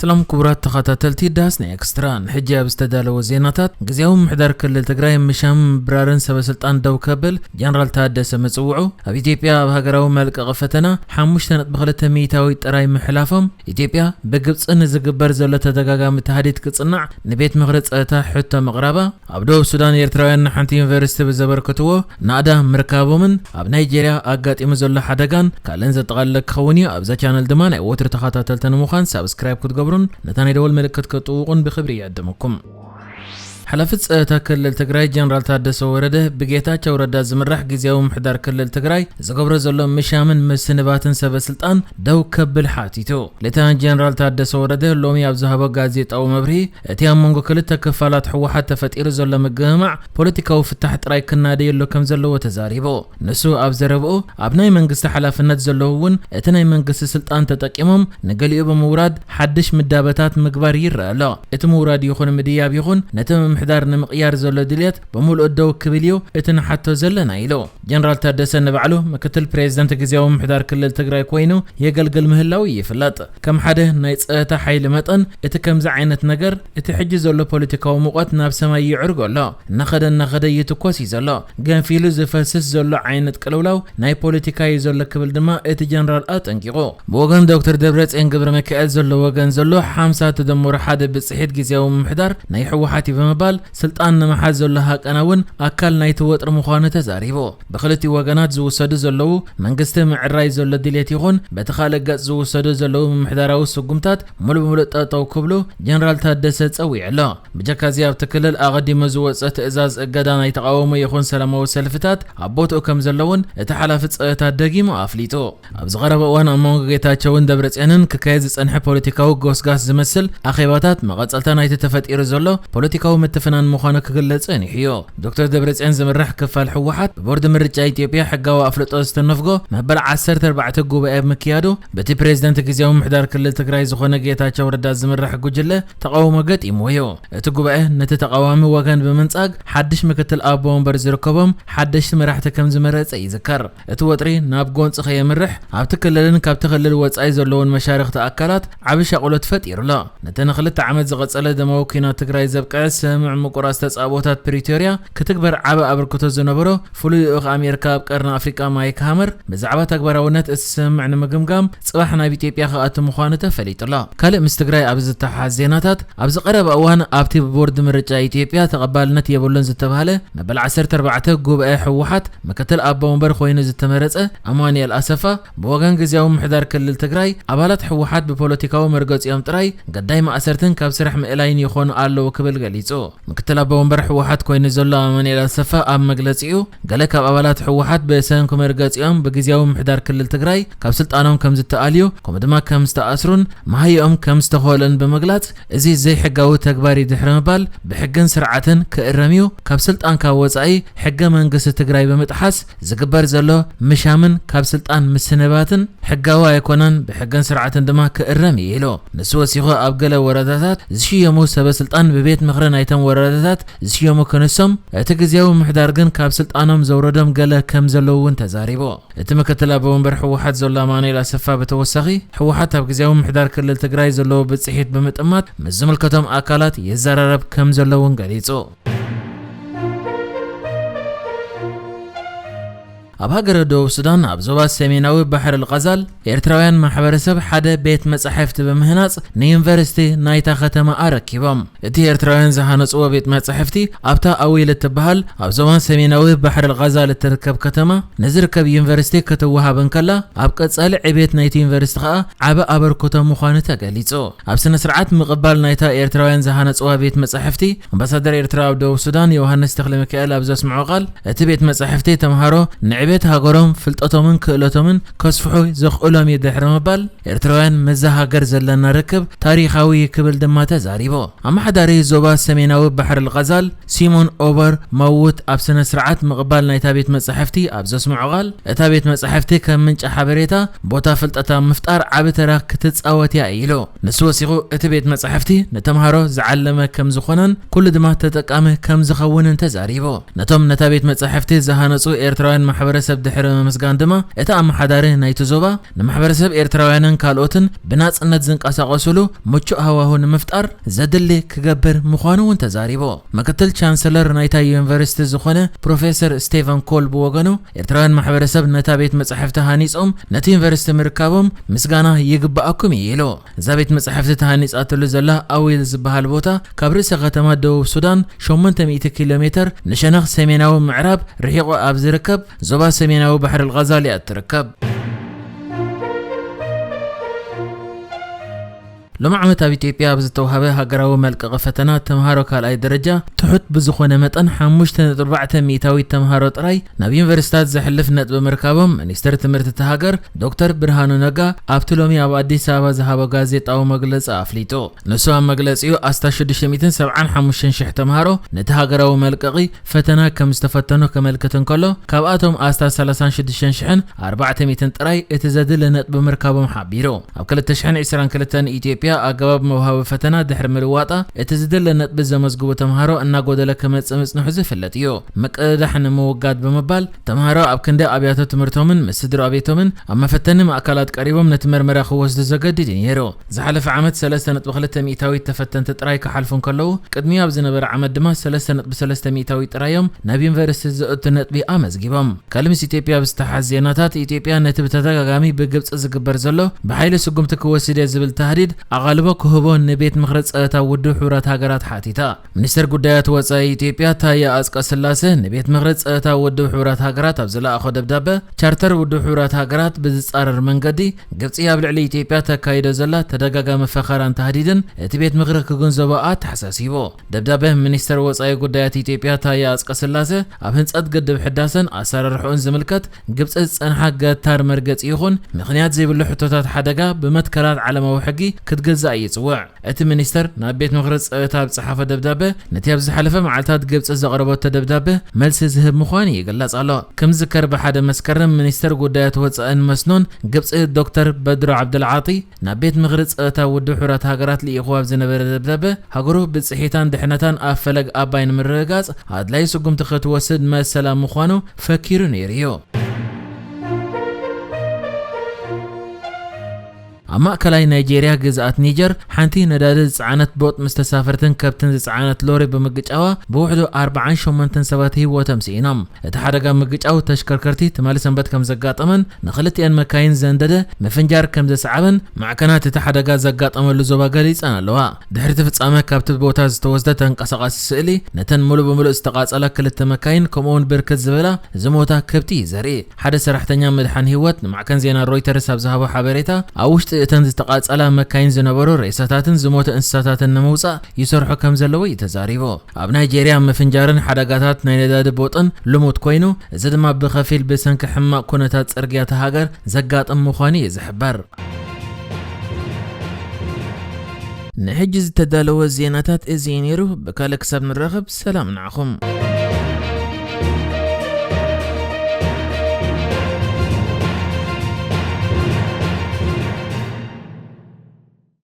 ሰላም ክቡራት ተኸታተልቲ ዳስ ናይ ኤክስትራ፣ ንሕጂ ኣብ ዝተዳለወ ዜናታት፣ ግዝያዊ ምምሕዳር ክልል ትግራይ ምሻም ምብራርን ሰበ ስልጣን ደው ከብል ጀነራል ታደሰ ምጽውዑ፣ ኣብ ኢትዮጵያ ኣብ ሃገራዊ መልቀቒ ፈተና ሓሙሽተ ነጥቢ ክልተ ሚእታዊት ጥራይ ምሕላፎም፣ ኢትዮጵያ ብግብጺ ንዝግበር ዘሎ ተደጋጋሚ ተሃዲድ ክጽናዕ ንቤት ምኽሪ ጸጥታ ሕቶ ምቕራባ፣ ኣብ ደቡብ ሱዳን ኤርትራውያን ንሓንቲ ዩኒቨርሲቲ ብዘበርከትዎ ናእዳ ምርካቦምን ኣብ ናይጄርያ ኣጋጢሙ ዘሎ ሓደጋን ካልእን ዘጠቓለለ ክኸውን እዩ። ኣብዛ ቻነል ድማ ናይ ወትሩ ተኸታተልቲ ንምዃን ሳብስክራይብ ክትገብሩን ነታ ናይ ደወል ምልክት ክትጥውቑን ብክብሪ ይዕድመኩም። ሓላፊ ጸጥታ ክልል ትግራይ ጀነራል ታደሰ ወረደ ብጌታቸው ረዳ ዝምራሕ ግዝያዊ ምምሕዳር ክልል ትግራይ ዝገብሮ ዘሎ ምሻምን ምስንባትን ሰበ ስልጣን ደው ከብል ሓቲቱ። ሌተናንት ጀነራል ታደሰ ወረደ ሎሚ ኣብ ዝሃቦ ጋዜጣዊ መብርሂ፣ እቲ ኣብ መንጎ ክልተ ክፋላት ህወሓት ተፈጢሩ ዘሎ ምግምማዕ ፖለቲካዊ ፍታሕ ጥራይ ክናደየሉ ከም ዘለዎ ተዛሪቡ። ንሱ ኣብ ዘረብኡ፣ ኣብ ናይ መንግስቲ ሓላፍነት ዘለዉ እውን እቲ ናይ መንግስቲ ስልጣን ተጠቂሞም ንገሊኡ ብምውራድ ሓድሽ ምዳበታት ምግባር ይረአ ኣሎ። እቲ ምውራድ ይኹን ምድያብ ይኹን ነቲ ምምሕዳር ንምቕያር ዘሎ ድልየት ብምሉእ ደው ክብል እዩ እቲ ንሓቶ ዘለና ኢሉ። ጀነራል ታደሰ ንባዕሉ ምክትል ፕሬዝደንት ግዝያዊ ምምሕዳር ክልል ትግራይ ኮይኑ የገልግል ምህላው ይፍለጥ። ከም ሓደ ናይ ጸጥታ ሓይሊ መጠን እቲ ከምዚ ዓይነት ነገር እቲ ሕጂ ዘሎ ፖለቲካዊ ሙቐት ናብ ሰማይ ይዕርጎ ኣሎ። እናኸደ እናኸደ ይትኮስ እዩ ዘሎ። ገንፊሉ ዝፈስስ ዘሎ ዓይነት ቅልውላው ናይ ፖለቲካ እዩ ዘሎ ክብል ድማ እቲ ጀነራል ኣጠንቂቑ። ብወገን ዶክተር ደብረጽዮን ገብረ ሚካኤል ዘሎ ወገን ዘሎ ሓምሳ ተደምሮ ሓደ ብጽሒት ግዝያዊ ምምሕዳር ናይ ህወሓት እዩ ብምባል ስልጣን ንምሓዝ ዘሎ ሃቀና እውን ኣካል ናይቲ ወጥሪ ምዃኑ ተዛሪቡ። ብክልቲኡ ወገናት ዝውሰዱ ዘለዉ መንግስቲ ምዕራይ ዘሎ ድሌት ይኹን በቲ ካልእ ገጽ ዝውሰዱ ዘለዉ ምምሕዳራዊ ስጉምታት ሙሉ ብምሉእ ጠጠው ክብሉ ጀነራል ታደሰ ጸዊዑ ኣሎ። ብጀካዚ ኣብቲ ክልል ኣቐዲሙ ዝወጸ ትእዛዝ እገዳ ናይ ተቓውሞ ይኹን ሰላማዊ ሰልፍታት ኣብ ቦትኡ ከም ዘለውን እቲ ሓላፊ ጸጥታ ደጊሙ ኣፍሊጡ። ኣብ ዝቐረበ እዋን ኣብ መንጎ ጌታቸውን ደብረጽዮንን ክካየድ ዝጸንሐ ፖለቲካዊ ጎስጋስ ዝመስል ኣኼባታት መቐጸልታ ናይቲ ተፈጢሩ ዘሎ ፖለቲካዊ ምትፍናን ምዃኑ ክግለጽ ጸኒሑ እዩ። ዶክተር ደብረጽዮን ዝምራሕ ክፋል ህወሓት ብቦርድ ምርጫ ኢትዮጵያ ሕጋዊ ኣፍልጦ ዝተነፍጎ መበል ዓሰርተ ኣርባዕተ ጉባኤ ምክያዱ በቲ ፕሬዝደንት ግዝያዊ ምምሕዳር ክልል ትግራይ ዝኾነ ጌታቸው ረዳ ዝምራሕ ጉጅለ ተቓውሞ ገጢምዎ እዩ። እቲ ጉባኤ ነቲ ተቓዋሚ ወገን ብምንጻግ ሓድሽ ምክትል ኣቦ ወንበር ዝርከቦም ሓደሽቲ መራሕቲ ከም ዝመረጸ ይዝከር። እቲ ወጥሪ ናብ ጎንጺ ከየምርሕ ኣብቲ ክልልን ካብቲ ክልል ወጻኢ ዘለውን መሻርኽቲ ኣካላት ዓቢ ሻቕሎት ፈጢሩ ኣሎ። ነቲ ንክልተ ዓመት ዝቐጸለ ደማዊ ኲናት ትግራይ ዘብቅዐ ስምምዕ ምቁራጽ ተጻብኦታት ፕሪቶርያ ክትግበር ዓቢ ኣበርክቶ ዝነበሮ ፍሉይ ልኡኽ ኣሜሪካ ኣብ ቀርኒ ኣፍሪቃ ማይክ ሃመር ብዛዕባ ተግባራውነት እቲ ስምምዕ ንምግምጋም ጽባሕ ናብ ኢትዮጵያ ክኣቱ ምዃኑ ተፈሊጡ ኣሎ። ካልእ ምስ ትግራይ ኣብ ዝተሓሓዝ ዜናታት፣ ኣብዚ ቀረባ እዋን ኣብቲ ብቦርድ ምርጫ ኢትዮጵያ ተቐባልነት የብሉን ዝተባህለ መበል ዓሰርተ ኣርባዕተ ጉባኤ ህወሓት ምክትል ኣቦ ወንበር ኮይኑ ዝተመረጸ ኣማኑኤል ኣሰፋ ብወገን ግዝያዊ ምምሕዳር ክልል ትግራይ ኣባላት ህወሓት ብፖለቲካዊ መርገጺኦም ጥራይ ገዳይ ማእሰርትን ካብ ስራሕ ምእላይን ይኾኑ ኣለዉ ክብል ገሊጹ። ምክትል ኣቦ ወንበር ህወሓት ኮይኑ ዘሎ ኣማኑኤል ኣሰፋ ኣብ መግለጺኡ፣ ገለ ካብ ኣባላት ህወሓት ብሰንኪ መርገጺኦም ብግዝያዊ ምምሕዳር ክልል ትግራይ ካብ ስልጣኖም ከም ዝተኣልዩ፣ ከምኡ ድማ ከም ዝተኣስሩን መሃይኦም ከም ዝተኸወለን ብምግላጽ፣ እዚ ዘይሕጋዊ ተግባር እዩ ድሕሪ ምባል፣ ብሕግን ስርዓትን ክእረም እዩ፣ ካብ ስልጣን ካብ ወጻኢ ሕገ መንግስቲ ትግራይ ብምጥሓስ ዝግበር ዘሎ ምሻምን ካብ ስልጣን ምስንባትን ሕጋዊ ኣይኮነን፣ ብሕግን ስርዓትን ድማ ክእረም እዩ ኢሉ። ንሱ ወሲኹ፣ ኣብ ገለ ወረዳታት ዝሽየሙ ሰበ ስልጣን ብቤት ምኽሪ ናይቶም ወረዳታት ዝሽየሙ ክንሶም፣ እቲ ግዝያዊ ምምሕዳር ግን ካብ ስልጣኖም ዘውረዶም ገለ ከም ዘለዉ እውን ተዛሪቡ። እቲ ምክትል ኣቦ ወንበር ህወሓት ዘሎ ኣማኑኤል ኣሰፋ ብተወሳኺ፣ ህወሓት ኣብ ግዝያዊ ምምሕዳር ክልል ትግራይ ዘለዎ ብፅሒት ብምጥማት ምስ ዝምልከቶም ኣካላት ይዘራረብ ከም ዘሎ እውን ገሊጹ። ኣብ ሃገረ ደቡብ ሱዳን ኣብ ዞባ ሰሜናዊ ባሕሪ ኣልቃዛል ኤርትራውያን ማሕበረሰብ ሓደ ቤት መጻሕፍቲ ብምህናጽ ንዩኒቨርሲቲ ናይታ ከተማ ኣረኪቦም። እቲ ኤርትራውያን ዝሃነጽዎ ቤት መጻሕፍቲ ኣብታ ኣዊል እትበሃል ኣብ ዞባ ሰሜናዊ ባሕሪ ኣልቃዛል እትርከብ ከተማ ንዝርከብ ዩኒቨርሲቲ ክትወሃብ እንከላ፣ ኣብ ቀጻሊ ዕቤት ናይቲ ዩኒቨርሲቲ ከኣ ዓቢ ኣበርክቶ ምዃኑ ተገሊጹ። ኣብ ስነ ስርዓት ምቕባል ናይታ ኤርትራውያን ዝሃነጽዋ ቤት መጻሕፍቲ፣ ኣምባሳደር ኤርትራ ኣብ ደቡብ ሱዳን ዮሃንስ ተኽለሚካኤል ኣብ ዘስምዖ ቃል፣ እቲ ቤት መጻሕፍቲ ተምሃሮ ንዕቤት ሃገሮም ፍልጠቶምን ክእለቶምን ከስፍሑ ዘኽእሎም እዩ ድሕሪ ምባል፣ ኤርትራውያን ምስዛ ሃገር ዘለና ርክብ ታሪኻዊ እዩ ክብል ድማ ተዛሪቡ። ኣመሓዳሪ ዞባ ሰሜናዊ ባሕሪ ኣልቃዛል ሲሞን ኦበር ማውት ኣብ ስነ ስርዓት ምቕባል ናይታ ቤት መጻሕፍቲ ኣብ ዘስምዖ ቃል፣ እታ ቤት መጻሕፍቲ ከም ምንጪ ሓበሬታ ቦታ ፍልጠት ኣብ ምፍጣር ዓቢ ተራ ክትጻወት እያ ኢሉ። ንሱ ወሲኹ፣ እቲ ቤት መጻሕፍቲ ንተምሃሮ ዝዓለመ ከም ዝኾነን ኩሉ ድማ ተጠቃሚ ከም ዝኸውንን ተዛሪቡ። ነቶም ነታ ቤት መጻሕፍቲ ዝሃነጹ ኤርትራውያን ማሕበረ ማሕበረሰብ ድሕሪ ምምስጋን ድማ፣ እቲ ኣመሓዳሪ ናይቲ ዞባ ንማሕበረሰብ ኤርትራውያንን ካልኦትን ብናጽነት ዝንቀሳቐሱሉ ምቹእ ሃዋሁ ንምፍጣር ዘድሊ ክገብር ምዃኑ እውን ተዛሪቡ። ምክትል ቻንሰለር ናይታ ዩኒቨርሲቲ ዝኾነ ፕሮፌሰር ስቴቨን ኮል ብወገኑ፣ ኤርትራውያን ማሕበረሰብ ነታ ቤት መጻሕፍቲ ሃኒጾም ነቲ ዩኒቨርሲቲ ምርካቦም ምስጋና ይግባኣኩም እዩ ኢሉ። እዛ ቤት መጻሕፍቲ ተሃኒጻትሉ ዘላ ኣዊል ዝበሃል ቦታ ካብ ርእሰ ከተማ ደቡብ ሱዳን ሸሞንተ ሚእቲ ኪሎ ሜትር ንሸነኽ ሰሜናዊ ምዕራብ ርሒቑ ኣብ ዝርከብ ዞባ ሰሜናዊ ባሕሪ ኣልጋዛል እያ እትርከብ። ሎም ዓመት ኣብ ኢትዮጵያ ኣብ ዝተዋህበ ሃገራዊ መልቀቒ ፈተና ተምሃሮ ካልኣይ ደረጃ ትሑት ብዝኾነ መጠን ሓሙሽተ ነጥቢ ኣርባዕተ ሚእታዊት ተምሃሮ ጥራይ ናብ ዩኒቨርሲታት ዘሕልፍ ነጥቢ ምርካቦም ሚኒስትር ትምህርቲ እታ ሃገር ዶክተር ብርሃኑ ነጋ ኣብቲ ሎሚ ኣብ ኣዲስ ኣበባ ዝሃቦ ጋዜጣዊ መግለጺ ኣፍሊጡ። ንሱ ኣብ መግለጺኡ ኣስታት ሽዱሽተ ሚእትን ሰብዓን ሓሙሽተን ሽሕ ተምሃሮ ነቲ ሃገራዊ መልቀቒ ፈተና ከም ዝተፈተኑ ከመልክት እንከሎ፣ ካብኣቶም ኣስታት ሰላሳን ሽዱሽተን ሽሕን ኣርባዕተ ሚእትን ጥራይ እቲ ዘድሊ ነጥቢ ምርካቦም ሓቢሩ። ኣብ ክልተ ሽሕን ዕስራን ክልተን ኢትዮጵያ ኣገባብ መውሃቢ ፈተና ድሕሪ ምልዋጣ፣ እቲ ዝድለ ነጥቢ ዘመዝግቡ ተምሃሮ እናጎደለ ክመጽእ ምጽንሑ ዝፍለጥ እዩ። ምቅዳሕ ንምውጋድ ብምባል፣ ተምሃሮ ኣብ ክንዲ ኣብያተ ትምህርቶምን ምስ ስድራ ቤቶምን ኣብ መፈተኒ ማእከላት ቀሪቦም ነቲ መርመራ ክወስዱ ዘገድድ እዩ ነይሩ። ዝሓለፈ ዓመት ሰለስተ ነጥቢ ክልተ ሚእታዊት ተፈተንቲ ጥራይ ክሓልፉ እንከለዉ፣ ቅድሚ ኣብ ዝነበረ ዓመት ድማ ሰለስተ ነጥቢ ሰለስተ ሚእታዊት ጥራይ እዮም ናብ ዩኒቨርሲቲ ዘእቱ ነጥቢ ኣመዝጊቦም። ካልእ ምስ ኢትዮጵያ ብዝተሓዝ ዜናታት፣ ኢትዮጵያ ነቲ ብተደጋጋሚ ብግብጺ ዝግበር ዘሎ ብሓይሊ ስጉምቲ ክወስድ እየ ዝብል ታህዲድ ኣቓልቦ ክህቦ ንቤት ምኽሪ ጸጥታ ውድብ ሕቡራት ሃገራት ሓቲታ። ሚኒስተር ጉዳያት ወጻኢ ኢትዮጵያ ታየ ኣጽቀ ስላሰ ንቤት ምኽሪ ጸጥታ ውድብ ሕቡራት ሃገራት ኣብ ዝለኣኾ ደብዳበ፣ ቻርተር ውድብ ሕቡራት ሃገራት ብዝጻረር መንገዲ ግብጺ ኣብ ልዕሊ ኢትዮጵያ ተካይዶ ዘላ ተደጋጋሚ ፈኸራን ታህዲድን እቲ ቤት ምኽሪ ክግንዘቦ ኣተሓሳሲቡ። ደብዳበ ሚኒስተር ወጻኢ ጉዳያት ኢትዮጵያ ታየ ኣጽቀ ስላሰ ኣብ ህንጸት ግድብ ሕዳሰን ኣሰራርሕኡን ዝምልከት ግብጺ ዝጸንሓ ገታር መርገጺ ይኹን ምኽንያት ዘይብሉ ሕቶታት ሓደጋ ብመትከላት ዓለማዊ ሕጊ ክትግዛእ ይጽውዕ። እቲ ሚኒስተር ናብ ቤት ምኽሪ ጸጥታ ኣብ ዝጸሓፎ ደብዳበ፣ ነቲ ኣብ ዝሓለፈ መዓልታት ግብጺ ዘቕረበቶ ደብዳበ መልሲ ዝህብ ምዃኑ ይግለጽ ኣሎ። ከም ዝዝከር፣ ብሓደ መስከረም ሚኒስተር ጉዳያት ወጻእን መስኖን ግብጺ ዶክተር በድሮ ዓብደልዓጢ ናብ ቤት ምኽሪ ጸጥታ ውድብ ሕቡራት ሃገራት ልኢኹ ኣብ ዝነበረ ደብዳበ፣ ሃገሩ ብጽሒታን ድሕነታን ኣብ ፈለግ ኣባይ ንምርግጋጽ ኣድላዪ ስጉምቲ ክትወስድ መሰላ ምዃኑ ፈኪሩ ነይሩ እዩ። ኣብ ማእከላይ ናይጄርያ ግዝኣት ኒጀር፣ ሓንቲ ነዳዲ ዝጸዓነት ቦጥ ምስ ተሳፈርትን ከብትን ዝጸዓነት ሎሪ ብምግጫዋ፣ ብውሕዱ ኣርባዓን ሸሞንተን ሰባት ህይወቶም ስኢኖም። እቲ ሓደጋ ምግጫው ተሽከርከርቲ ትማሊ ሰንበት ከም ዘጋጠመን ንኽልቲኤን መካይን ዘንደደ ምፍንጃር ከም ዘስዓበን ማዕከናት እቲ ሓደጋ ዘጋጠመሉ ዞባ ገሊጸን ኣለዋ። ድሕሪ እቲ ፍጻመ ካብቲ ቦታ ዝተወስደ ተንቀሳቓሲ ስእሊ፣ ነተን ምሉእ ብምሉእ ዝተቓጸላ ክልተ መካይን ከምኡውን ብርክት ዝበላ ዝሞታ ከብቲ እዩ ዘርኢ። ሓደ ሰራሕተኛ ምድሓን ህይወት ንማዕከን ዜና ሮይተርስ ኣብ ዝሃቦ ሓበሬታ፣ ኣብ ውሽጢ እተን ዝተቓጸላ መካይን ዝነበሩ ሬሳታትን ዝሞተ እንስሳታትን ንምውጻእ ይሰርሑ ከም ዘለዉ እዩ ተዛሪቡ። ኣብ ናይጄርያ ምፍንጃርን ሓደጋታት ናይ ነዳዲ ቦጥን ልሙድ ኮይኑ፣ እዚ ድማ ብኸፊል ብሰንኪ ሕማቕ ኩነታት ጽርግያ እታ ሃገር ዘጋጥም ምዃኑ እዩ ዝሕበር። ንሕጂ ዝተዳለወ ዜናታት እዚ እዩ ነይሩ። ብካልእ ክሳብ ንራኸብ፣ ሰላም ንዓኹም።